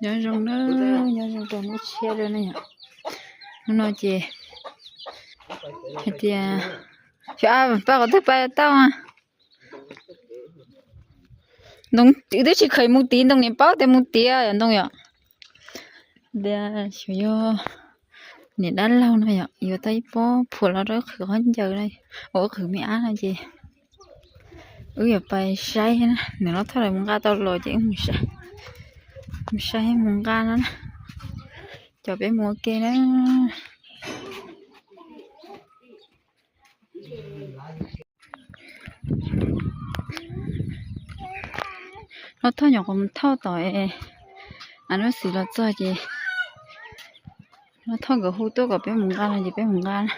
Nyob zoo na, nyob zoo rau hnub tshiab lawm ne yom. Hnub no ces hais tias xyov pais qhov twg pais tau. Ntoo twb tsis kheev mus tid, ntoo niam paub tias mus tiag yom ntoo yom. Tias xyov yog niam dab laug no yom, yuav tau ib pob phuam los rau wb qhwv qhov ncaws, ua wb qhwv me ab no ces wb yuav pais saib na, nws loj thoj lawm mus nqa tau los ces wb mus saib, mus saib mus nqa no na. Cov peb mus ua ke na. Loj thoj nyuam qhuav mus thauj tom, a, lub xis los txog ces loj thoj nkawd hu tuaj kom peb mus nqa no ces peb mus nqa na.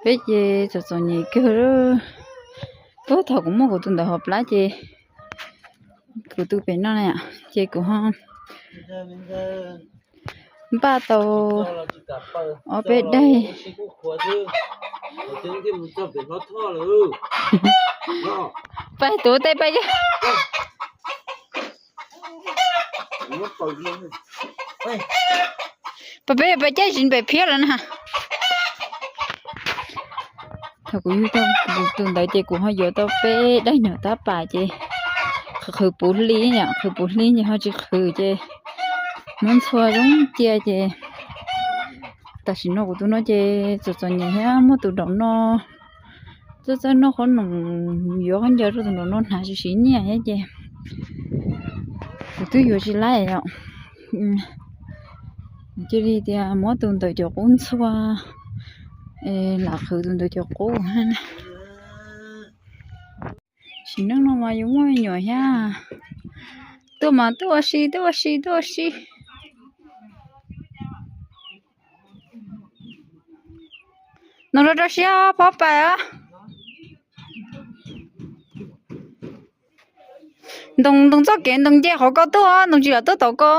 Peb ces txom txom nyem kawg. Puag thaum kuv muaj kuv tus ntawd hauv plab ces kuv tus pem no na, ces kuv ho npaj tau ob peb daim. Pais tuv tej pais. Pais peb pais caij zis pem phiab lawm na. Thaum kuv yug tau tus ntawd ces kuv ho yuav tau peb daim nyuam tab pas ces qhwv puv hli yom, qhwv puv hli ces ho tsis qhwv ces muab ntxhua zoo cia ces tam sim no kuv tus no ces txom txom nyem thiab muaj tus nraum no txawj txawj noj qhob noom, yuav khaub ncaws rau tus nraum no hnav tsis siv nyiaj thiab ces kuv twb yuav tsis laib os. Cia li tias muab tus ntawm cov qub ntxhua, lam qhwv tus ntawm cov qub. Sim neej no mas yus muaj me nyuam thiab. Tuaj mas tuaj ua si, tuaj ua si, tuaj ua si. Noo rau rau siab pob pais os. Ntoo, ntoo txoj kev ntoo nce qhov ko tuaj, ntoo tsis lam tuaj tom ko.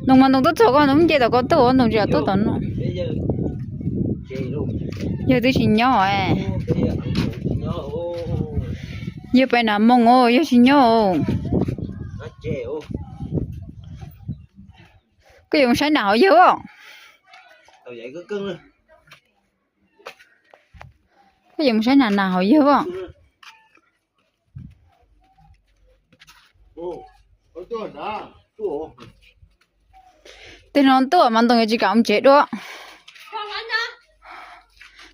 Ntoo mas ntoo tuaj txog ko, ntoo nce tom ko tuaj, ntoo tsis lam tuaj tom no. Yawg twb tsis nyob. Yawg pais nas moos os, yawg tsis nyob os. Koj yuav mus saib nas hauv yawg os. Koj yuav mus saib nas nas hauv yawg os. Tej no tuaj mas Ntoo yuav tsis kam mus tsev dua.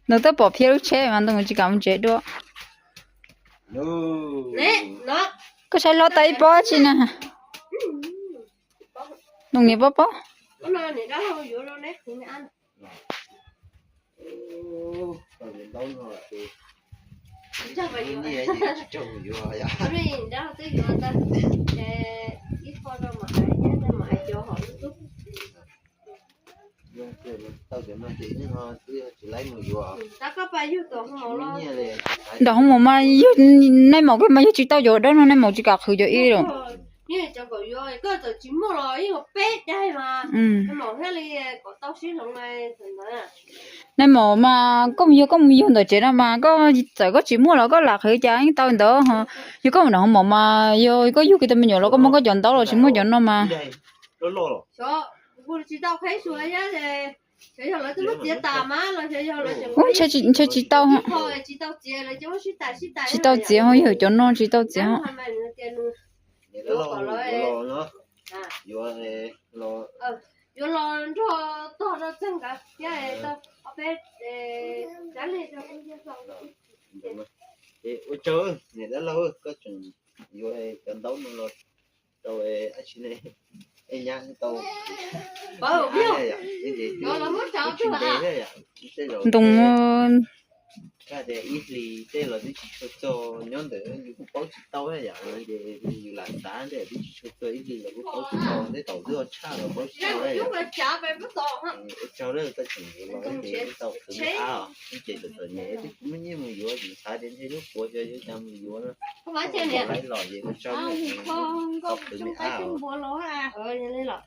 Ntoo tuaj pom phiab lub tsheb mas Ntoo yuav tsis kam mus tsev dua. Koj saib hlob tau ib pob tsi na. Ntoo niam pob pob. Nram hoo maum mas yug, nais maum kawg mas yug tsis tau yuav dawb no, nais maum tsis kam qhwv cov ib los. Nais maum mas koj mus yug, koj mus yug ntawm tsev no mas koj txawm koj tsis muaj los koj lam qhwv cas yeej tau ntawd. Yog koj mus nram hoo maum mas yog koj yug kiag tau me nyuam los koj muab koj cov ntaub los tsis muaj cov no mas. Ntshe tsis tau, tsis tau txiav ho yog cov no tsis tau txiav ho. Ua tsaug niam dab laug, koj tseem yuav cov ntaub no los rau ab tsi ne, nyab tau. Ntoo tias ib hlis tej los twb tsis tshua txog nyob ntawm yus kuj paub tsis tau yom, ces yus lam xav ntej twb tsis tshua txog ib hlis los kuj paub tsis tau, tej thaum twb ho tshaj los paub tsis tau. Ua tsaug lawm koj tseem yuav los tau qhwv me ab os, ces txom txom nyem twb tsis muaj nyiaj mus yuav, xav tias ntshe hnub puav xyov yuav cas mus yuav no, laib los ces ua tsaug lawm, tau qhwv me ab os. Ua tsaug lawm.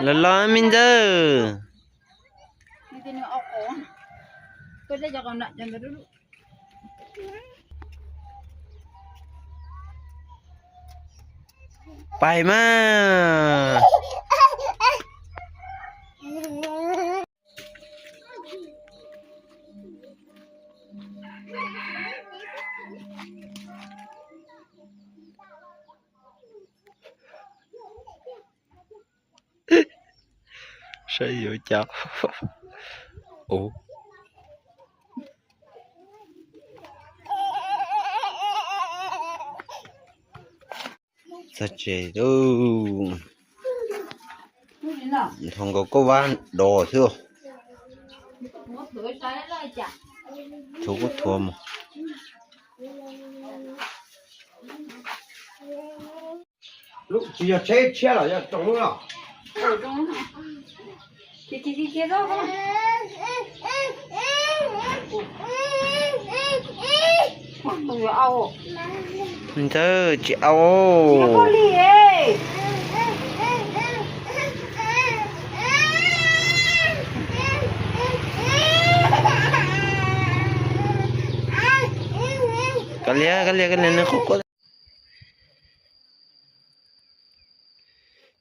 Los los me ntxawg. Pais mas. Saib yuav cas. Ub. Txog tsev lawm. Thov nkaus koj vab dos xwb. Tshuav kuj tshuav mus. Tsis yog tsheb tshiab los yog tsoom lub no. Ntxawg tsis au. Koj liam, koj liam, koj liam nws qhuav quaj.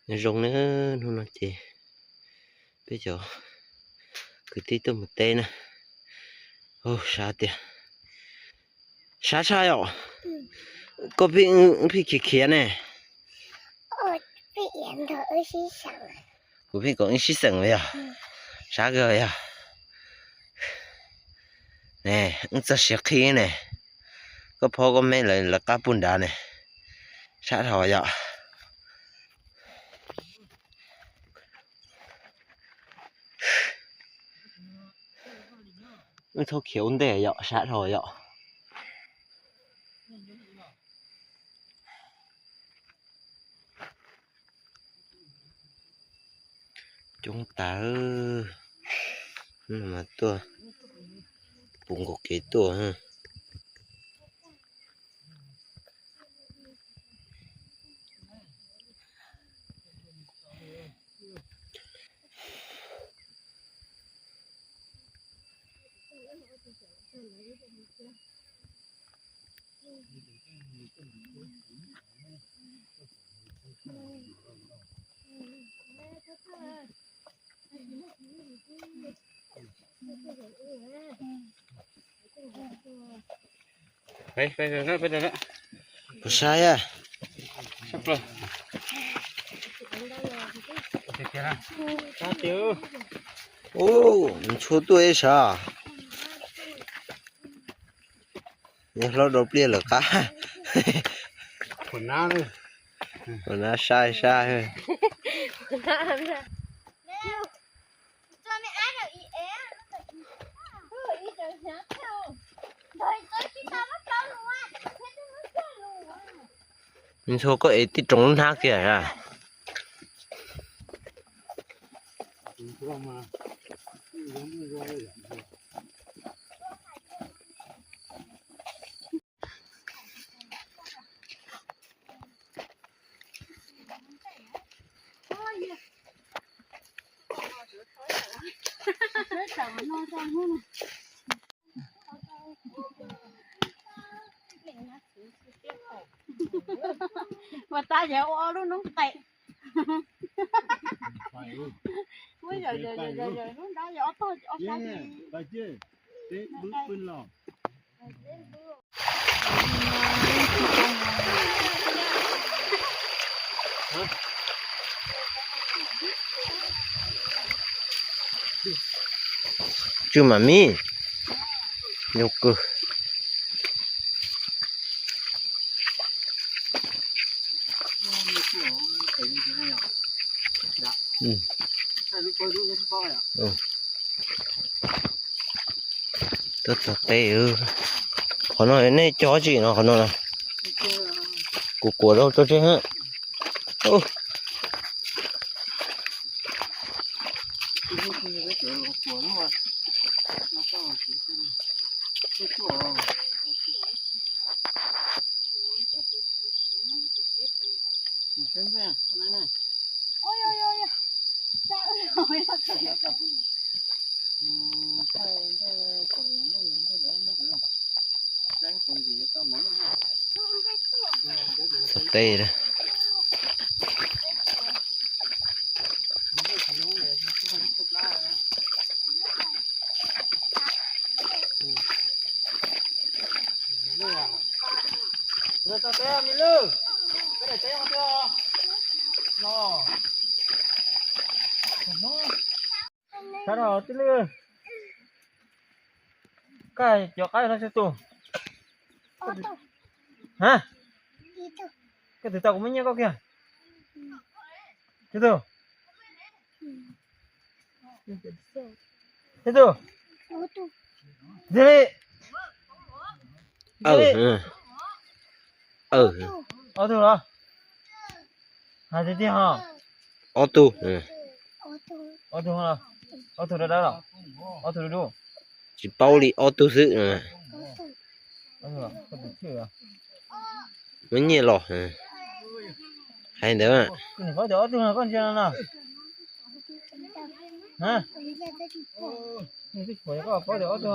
Nyob zoo na, hnub no ces peb cov kwv tij tuaj mus teb na. Ub, sab tiag. Sab tshaj yom. Koj pheej, pheej khiav khiav ne. Kuv pheej kom wb sib xeem yog. Sab kawg yog. Ne, wb txog siav qhib ne. Koj phob koj meb lawv lawv qab puag nrad ne. Sab dhau yom. Wb txhob khiav ua ntej yom, sab dhau yom. Coob tas, mas tuaj puv nkaus kev tuaj. Puas sab yam? Ub, ntshua tuaj ib sab. Nyob hlob dau pliaj lawm qab. Ua nab sai sai. Ntxhua koj ev tib rooj lub hnab kiag. Ua tas yog ua ob lub noob qes. Muab yawm yawm yawm yawm lub nrab yog ob tog ob sab li. Tswj mam mib, nyuj kawg. Tuaj txog teb, qhov no nej cog tsi no qhov no na? Kuv kuav rau tso tseg. Txog teb lawm. Sab no tib lwm. Koj cov qaib no tsawg tus? Ha? Koj twv tau kuv muab nyiaj koj kiag. Tsawg tus? Tsawg tus? Tiag li. Ob tug los? Hais tiag tiag ho. Ob tug. Ob tug, ob tug dawb dawb los? Ob tug dub dub. Tsis paub li, ob tug xwb. Muab nyiaj los. Hais ntawd. Koj paub tias ob tug no koj ntsia no na. Koj paub tias ob tug.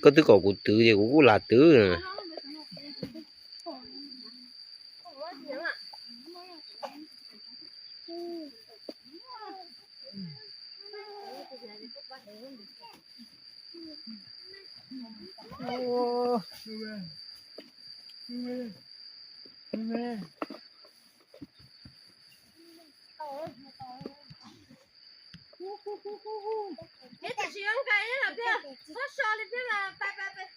Koj twb kom kuv twv ces kuv kuj lam twv. Peb tam sim yuav nqaij los peb txhob so li peb mas pais pais pais.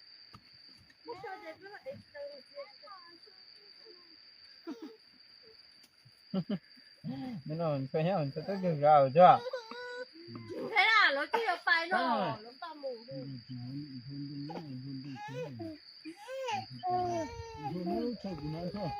Peb so ces peb mam ev taw. Nws no ntshua nyob ntshua teb kawg zaws tuaj. Tsis nqe na, lawv twb yuav pais no, lawv tau mus. Lawv twb mus os.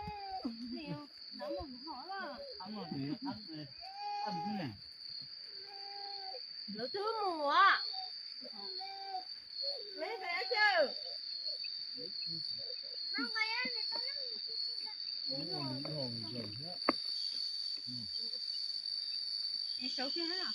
Ib saud kiag na.